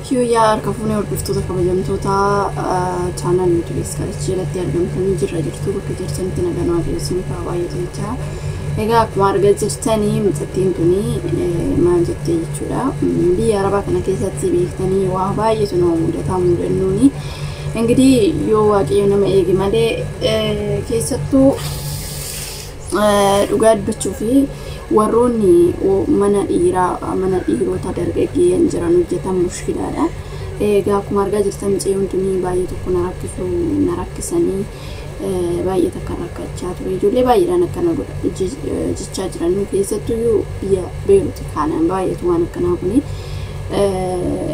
Hiyyaa harka fuunee hordoftoota kabajamtoota chaanal yuutuubii iskaalichi jalatti argamtanii jirra jirtu bakka jirtanitti nagaan waaqayyo isiniif haa baay'atu jecha. Egaa akkuma argaa jirtanii mucattiin tuni maal jettee jechuudha. Biyya Arabaa kana keessatti beektanii waa baay'eetu nama mudataa mudannooni. Ingidihi yoo waaqayyo nama eege malee keessattuu dhugaa dubbachuu fi warroonni mana dhiiraa mana dhiirota dargaggeeyyan jiran hojjetan mushkilaadha. Egaa akkuma argaa jirtan mucayyoon tuni baay'ee tokko na rakkisu na rakkisanii baay'ee takka rakkachaa ture. Ijoollee baay'eedhaan akkana godha jechaa jiran keessattuyyuu biyya Beeruuti kaanaan baay'eetu waan akkanaa kuni.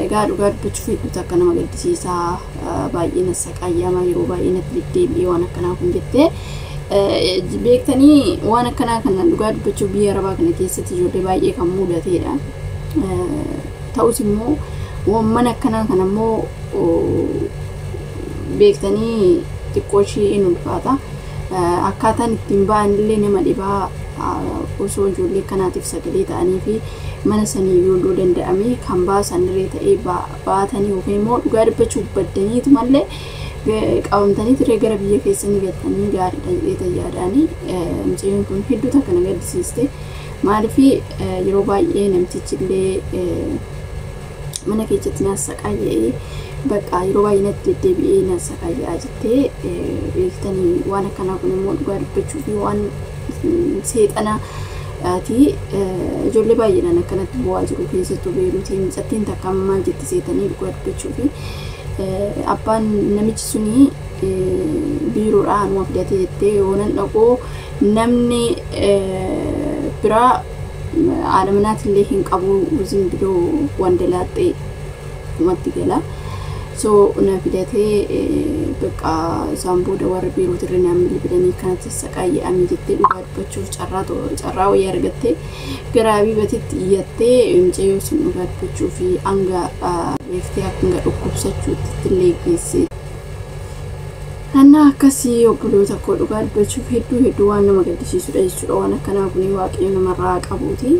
Egaa dhugaa dubbachuuf hedduu takka nama gaddisiisaa baay'ee na saqayyama yeroo baay'ee natti deddeebi'ee waan akkanaa kun jettee beektanii waan akkanaa kana dhugaa dubbachuuf biyya arabaa kana keessatti ijoollee baay'ee kan mudateedha. Ta'us immoo mana akkanaa kana immoo beektanii xiqqoo ishii in ulfaata. Akkaataan ittiin ba'an illee nama dhibaa osoo ijoollee kanaatiif sagalee ta'anii fi mana sanii yoo danda'ame kan baasan irree ta'ee baatanii yookiin immoo dhugaa dubbachuuf baddaniitu mallee qabamtanii turee gara biyya keessanii galtanii gaariidha jedhee yaadaanii mucayyoon kun hedduu takka na gaddisiiste. Maaliif yeroo baay'ee namtichi illee mana keessatti na saqaaya'ee bakka yeroo baay'ee natti deddeebi'ee na saqaaya'a jettee beektanii waan akkanaa kun immoo dhugaa dubbachuu fi waan seexana ti ijoollee baay'eedhaan akkanatti bu'aa jiru keessattuu Beeruutii mucattiin takka maal jetti seetanii dhugaa dubbachuu fi abbaan namichi suni biiroodhaa anuma fidate jettee yoonan dhaquu namni biraa haadha manaatillee hin qabu zim biloo wandalaaxxee dhumatti gala. So na fidatee bakka isaan booda warra biirootirra naan bilbilanii kanatti saqaayya'ame jettee dhugaa dubbachuuf carraa carraa wayii argattee gara Habiibatitti iyyattee mucayyoo sun dhugaa dubbachuuf hanga beektee hanga dhukkubsachuutti illee geesse. Annaa akkasii obboloota koo dhugaa dubbachuuf hedduu hedduu waan nama gaddisiisudha jechuudha waan akkanaa kun waaqayyo namarraa qabuuti.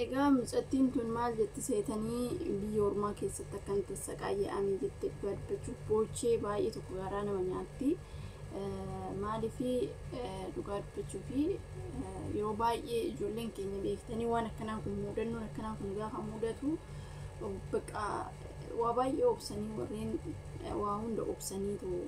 Egaa mucattiin tun maal jetti seetanii biyya ormaa keessatti akkan tassaqaayya'ame jettee dhugaa dubbachuuf boochee baay'ee tokko garaa nama nyaatti. Maaliif dhugaa dubbachuu fi yeroo baay'ee ijoolleen keenya beektanii waan akkanaa kun mudannoon akkanaa kun gaafa mudatu bakka waa baay'ee obsanii warreen waa hunda obsanii too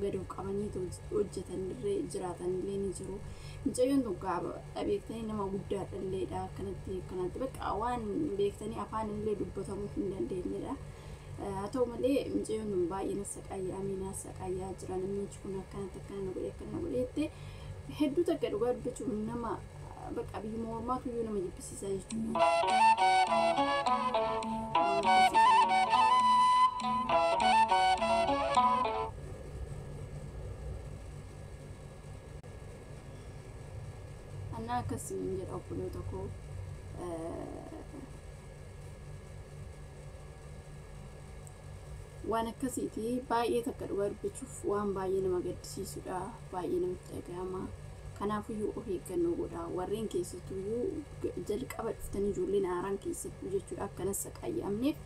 gad of qabanii too hojjetanillee jiraatanillee ni jiru. Mucayyoon tun gaaba beektanii nama guddaadhalleedha akkanatti akkanatti bakka waan beektanii afaan illee dubbatamuu hin dandeenyedha. Haa ta'u malee mucayyoon tun baay'ee na saqaayyaa na saqaayyaa jira namichi kun akkanatti akkana na godhe akkana na godhe jettee hedduu takka dhugaa dubbachuuf nama bakka biyya mormaatu iyyuu nama jibbisiisaa jechuudha. Annaa akkasiin jedha obboloota koo. Waan akkasiiti baay'ee takka dhugaa dubbachuuf waan baay'ee nama gaddisiisudha baay'ee namatti dhaga'ama. Kanaafiyyuu of eeggannoo godha warreen keessattuyyuu jalqaba dhuftanii ijoolleen haaraan keessattuu jechuudha akkanas saqaayyamneef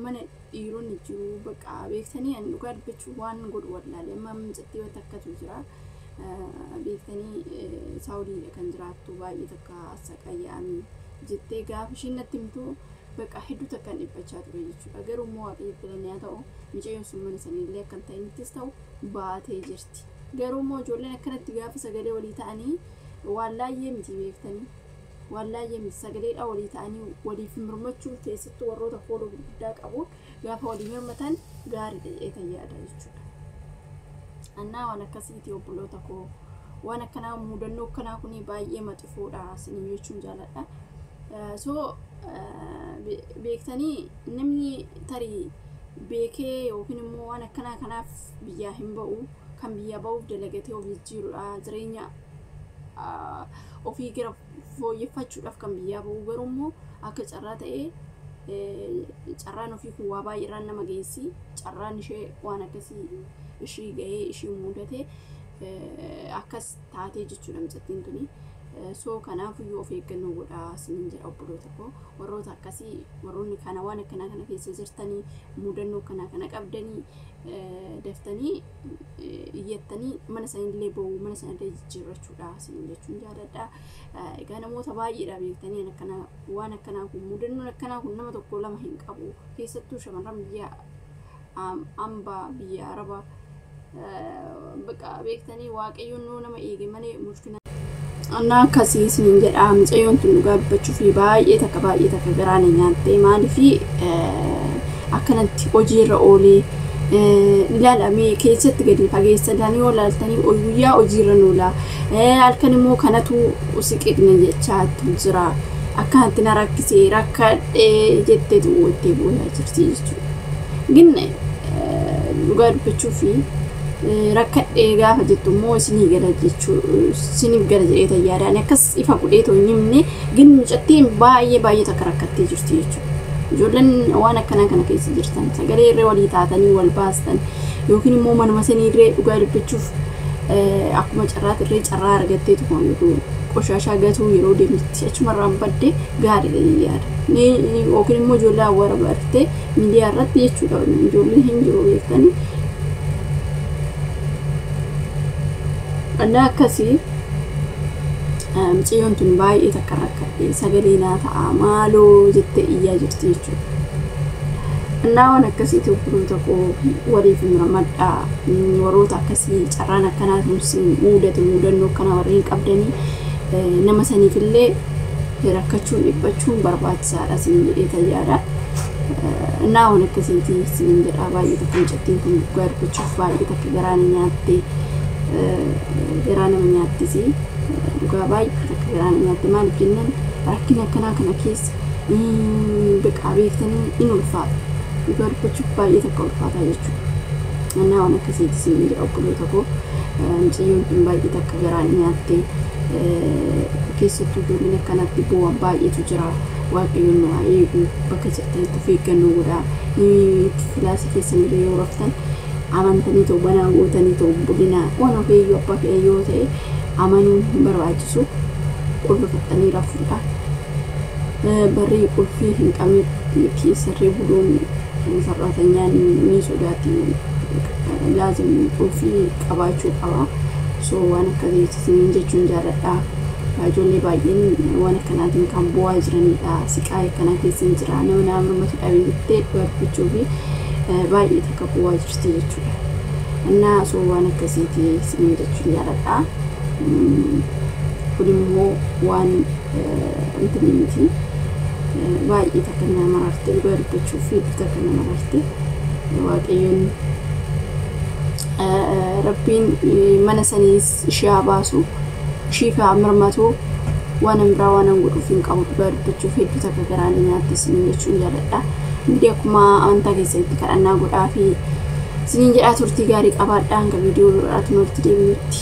mana dhiironni jiru bakka beektanii ani dhugaa dubbachuu waan godhu wallaale amma mucattii wanta akkatu jira beektanii saawudiidha kan jiraattu baay'ee takka saqaayyamii jettee gaafa ishiin natti himtu bakka hedduu takkaan dhiphachaa ture jechuudha garuu immoo waaqayyo filannee haa ta'u mucayyoon sun mana saniillee akkan ta'inittis ta'u baatee jirti garuu immoo ijoolleen akkanatti gaafa sagalee walii ta'anii waan laayyee miti beektanii waan laayyee miti sagaleedha walii ta'anii waliif mirmachuu keessattuu warroota fooloo gurguddaa qabuun gaafa walii mirmatan gaariidha jedhee yaada jechuudha. Annaa waan akkasiiti obboloota koo waan akkanaa mudannoo akkanaa kun baay'ee maxifoodha isinii jechuun jaaladha. So beektanii namni tarii beekee yookiin immoo waan akkanaa kanaaf biyyaa hin ba'u kan biyyaa ba'uuf dalagatee of jijjiirudha jireenya ofii gara fooyyeffachuudhaaf kan biyyaa ba'u garuu immoo akka carraa ta'ee carraan ofii kun waa baay'eerraan nama geessi carraan ishee waan akkasii ishii ga'ee ishii mudate akkas taatee jechuudha mucattiin tuni. So kanaafiyyuu of eeggannoo godhaa isiniin jedha obboloota koo. Warroota akkasii, warroonni kana waan akkanaa kana keessa jirtanii, mudannoo akkanaa kana qabdanii, daftanii iyyattanii mana sanillee ba'uu, mana sanillee jijjiirrachuudha isiniin jechuun jaaladha. Egaa namoota baay'eedha beektanii akkana waan akkanaa kun, mudannoon akkanaa kun nama tokko lama hin qabu. Keessattuu shamarran biyya ambaa, biyya arabaa, baqa beektanii Waaqayyoon nuu nama eege malee mushkila. Annaa akkasii isiniin jedha. Mucayyoon tun dhugaa dubbachuu fi baay'ee takka baay'ee takka garaa na nyaatte. Maaliifi akkanatti hojiirra oolee ilaalamee keessatti gadi fageessanii yoo ilaaltanii, guyyaa hojiirra oola, halkan immoo kanatu siqiqne jechaatu jira. Akkanatti na rakkisee rakkadhee jetteetu itti booyaa jirti jechuudha. Gin dhugaa dubbachuu fi rakkadhee gaafa jettu immoo isinii gala jechuu, isiniif gala jedhee tayyaadha. Ani akkas ifa godhee too hin himne, gin mucattiin baay'ee baay'ee takka rakkattee jirti jechuudha. Ijoolleen waan akkanaa kana keessa jirtan, sagalee irree walii taatanii wal baastan yookiin immoo manuma sanii irree, dhugaa dubbachuuf akkuma carraati irree carraa argatteetu qoshaashaa gatuu yeroo deemti achumarraan badde gaariidha yaada. Yookiin immoo ijoollee awwaara bartee miidiyaa irratti jechuudha, ijoolleen hin jiru beektanii. Annaa akkasii mucayyoon tun baay'ee takka rakkadhe, sagalee naa ta'a maaloo jettee iyyaa jirti jechuudha. Annaa waan akkasiitu obboloota koo, waliif muramadhaa. Warroota akkasii carraan akkanaa tun mudate, mudannoo akkanaa warreen qabdanii, nama saniifillee rakkachuun dhiphachuun barbaachisaadha isin jedhee tayyaadha. Innaa waan akkasiiti isin jedha. Baay'ee takka mucattiin kun dhugaa dubbachuuf baay'ee takka garaa na nyaatte, garaa nama nyaattisi dhugaa, baay'ee takka garaa na nyaatte. Maaliif jennaan, rakkina akkanaa kana keessa beqaa beektanii in ulfaata, dhugaa dubbachuuf baay'ee takka ulfaataa jechuudha. Innaa waan akkasiiti isin jedha obboloota koo. Mucayyoon tun baay'ee takka garaa na nyaatte. Keessattuu ijoolleen akkanatti bu'an baay'eetu jira. Waaqayyoon nu haa eegu. Bakka jirtanitti of eeggannoo godhaa. Kilaasii keessan irra yoo raftan amantanii ta'u banaa gootanii ta'u bulinaa, waan of eeyyuu abbaa fedhe yoo ta'e amanuun hin barbaachisu, qulfattanii rafuudha. Barrii qulfii hin qabne keessarree buluun sarratanyaan ni sodaati. Laazim qulfii qabaachuu qaba. So waan akkasii isiniin jechuun jaalladha. Ijoollee baay'een waan akkanaatiin kan bu'aa jiranidha. Siqaa akkanaa keessa hin jira. Nama nama mormatu dhabee jettee dubbachuu fi baay'ee takka bu'aa jirti jechuudha. Innaa so waan akkasiiti isiniin jechuun jaalladha. Kun immoo waan intini miti. Baay'ee takka nama mararte, dhugaa dubbachuu fi hedduu takka nama mararte. Waaqayyoon Rabbiin mana saniis ishee haa baasu, ishiif haa mirmatu. Waan biraa waan an godhuuf hin qabu, dhugaa dubbachuuf hedduu takka garaa na nyaatte isiniin jechuun jaalladha. Ingidihi akkuma amantaa keessanitti kadhannaa godhaa fi isiniin jedhaa, turtii gaarii qabaadhaa hanga viidiyoo biraatti walitti deebinutti.